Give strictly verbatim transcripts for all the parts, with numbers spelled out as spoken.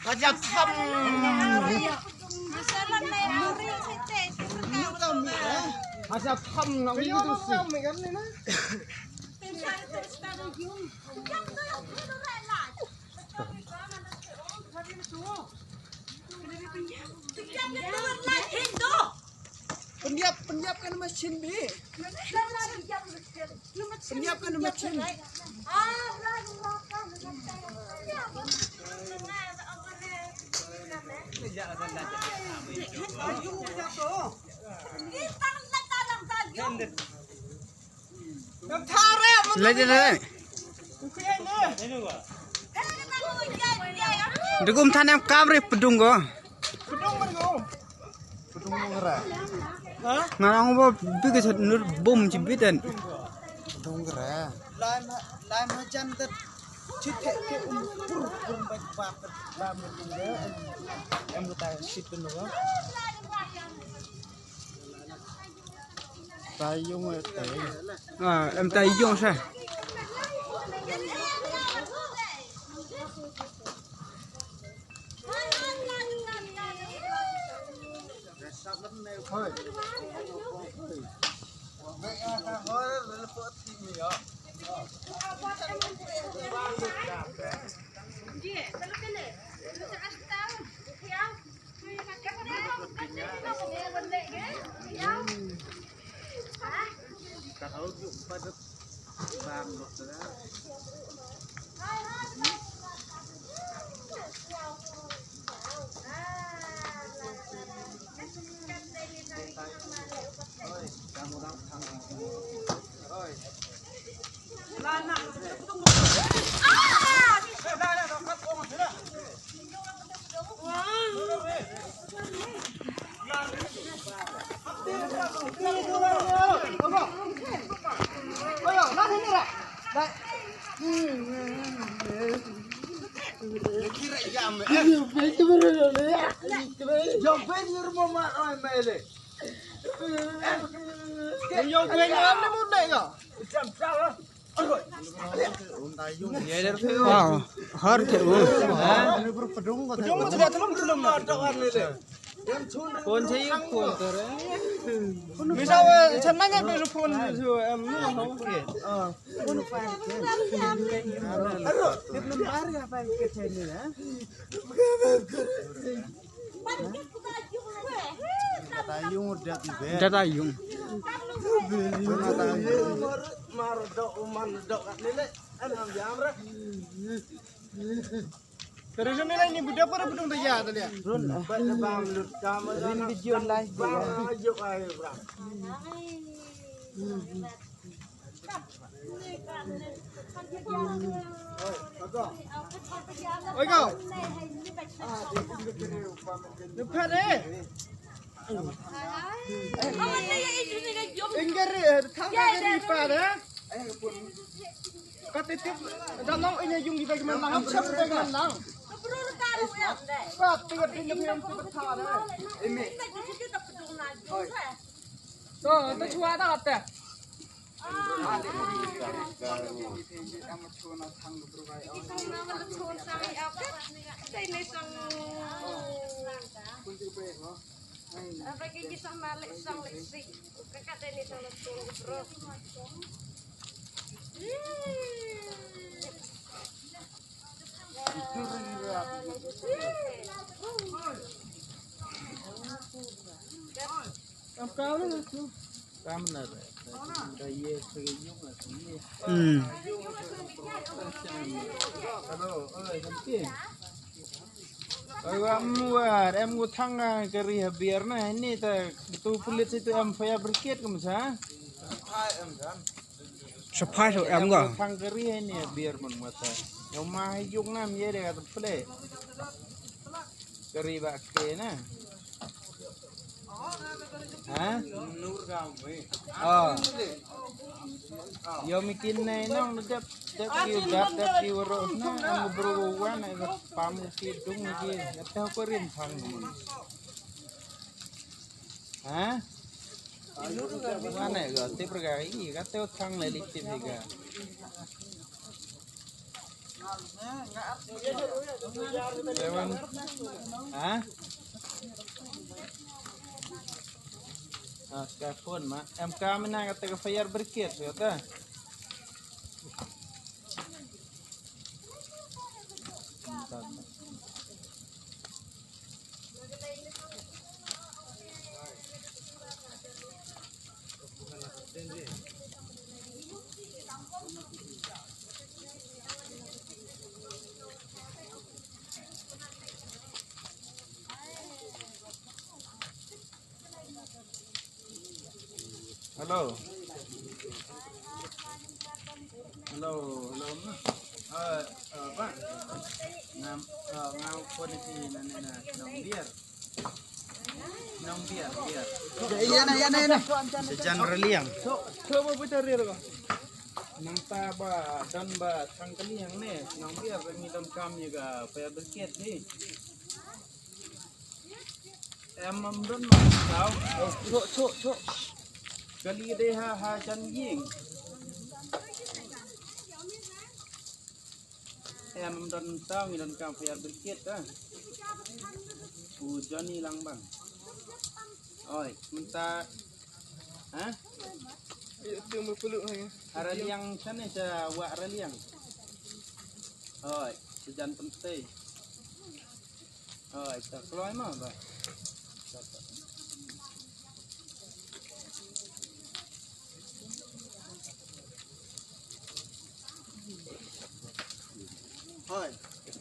Raja Tham. Raja Tham na wi tu si. Pyndiap, pyndiap ka na machine bi. Pyndiap ka na machine. Le, le, le. Dugum than em kam ri pdung ko. Pdung ko ra. Ha? Nga nang bo bi ke chat nur bum ci biten. Pdung ko ra. Lai ma, lai ma jan dat. Chit ke ke um pur pur ba ba ba. Em ta shit ko. Tayung e te. Ah, em tayung sa. Wow, har ke u. Kon se phone tere. Misa wa chan nanya be phone se em nu ho. Aro, tip number ya pa ke channel ha. Tayung, data yung. Tayung. Mar do man do kat ni le. An ham jam ra. Pero ni lai ni budak para budung taya tadi. Run. Ba na bang lut kama. Rin video live ba. Ayo ayo bra. Oi, go. Lepas ni. Enggari, tangga gari pa de. Katitip, da long ini yung di bagi man lang, siap bagi man lang. Pat, tinggal di nyepi yang tu betul de. Ini. So, tu cua dah kata. Hmm. Awa muar, em ngu thang, ah, kari ha biar na, ini ta tu pulit situ em fire brigade kam sa. Saphai so em ga. Thang kari ha ini biar man mata. Yo ma yung nam ye de ka tu pule. Kari ba ke na. Ha? Oh. Yo mi kin nei nong dep dep ki dep dep ki waro na, ang bro wan na pam ki dung ki. Ata ko rin thang. Ha? Wane go, tip rega i, ka te thang le li tip hi ga. Seven. Ha? Ah, ka phone ma. Em ka mina ka te ka fire brigade, ka te. Hello. Hello, hello, ma. Ah, ah, ba? Ngam, ah, ngam phone ki na, na, na, Nongbiar. Nongbiar, Biar. Ya, ya, na, ya, na, ya, na. Sejan Raliang. So, so, ba, ba, cari ko. Nang ta ba, don ba, Thangkaliang ne, Nongbiar, ba, ngi don kam ya ka fire brigade ni. Em, em don ma tau. Oh, chok, chok, chok. Kali de ha, ha, chan ying. Em, em don tau, ngi don kam fire brigade, ah. U Johnny Langbang. Oi, mynta. Ha? Iya, tu mepeluk ha, ya. Raliang sana, cha wa Raliang. Oi, sejan penting. Oh, ito. Keluar mo ba? Hoi.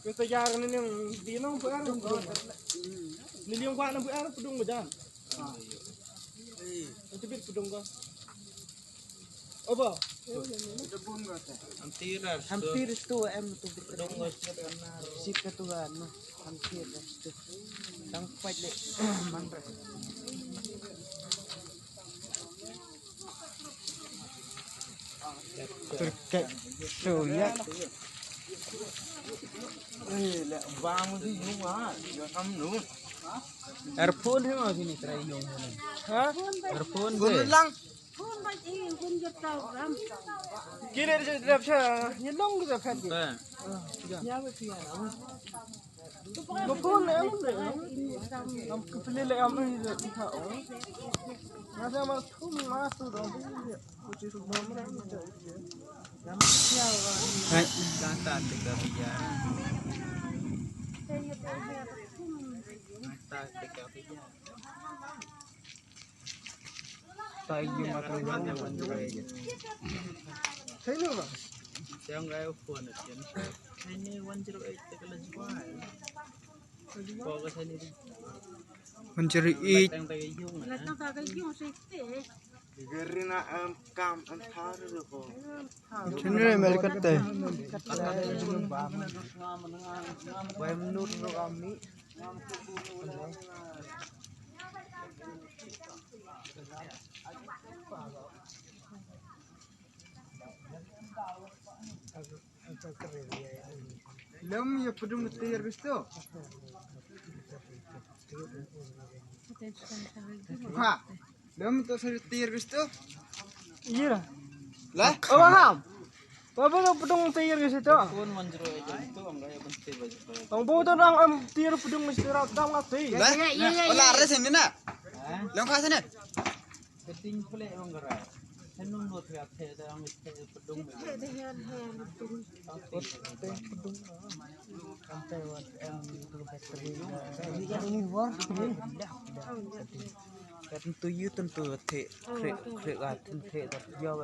Kita jar ni, ni di nong buar. Ni liang kuat nong buar, pedung bajan. Ah. Eh. Nanti bit pedung ko. Oba. Hampir tu em tu. Sit ka tu, no. Hampir tu. Tang pait le. Man ra. Terkait so ya. Eh, le bang di yung ah. Ya kam nu. Earphone hi mo sini try yung. Ha? Earphone. Gun lang. Kile de dap cha, ni long de phat. Ba. Ya ba pia na. Ko phone le am le. Am ko phone le am le ta. Na sa ma thum ma tu do. Ko chi su ma ma. Hai. Ka ta te ka pia. Ka ta te ka pia. Tayo yung matang. Sa'yo ba? Sa'yo nga yung phone natin. Ini one zero eight, teka lang, one zero eight. Latang tayo yung, ah. Latang tayo yung, safety, eh. Gari na, em, kam, em, thar ko. Sino na yung American tayo? Bay, menurut kami. Lem ya pedung tiar bistu. Ha. Lem tu sari tiar bistu. Iya. Lah? Oh, paham. Apa tu pedung tiar ke situ? Phone one zero eight itu, ang kaya penting baju. Ang bau tu orang, em, tiar pedung mesti rak dam ngati. Lah? Ya, ya, ya, ya. Ola, ya. Ada sini na. Ha? Lem ka sini. Keting pele orang gerai. Senung dua tiap te, orang mesti pedung. Te, te, ya, ya, pedung. Te, pedung. Ang te wat, em, itu bateri. Ini, ini, wah. Kat tentu you tentu te, kre, kre, kat tentu te, ya,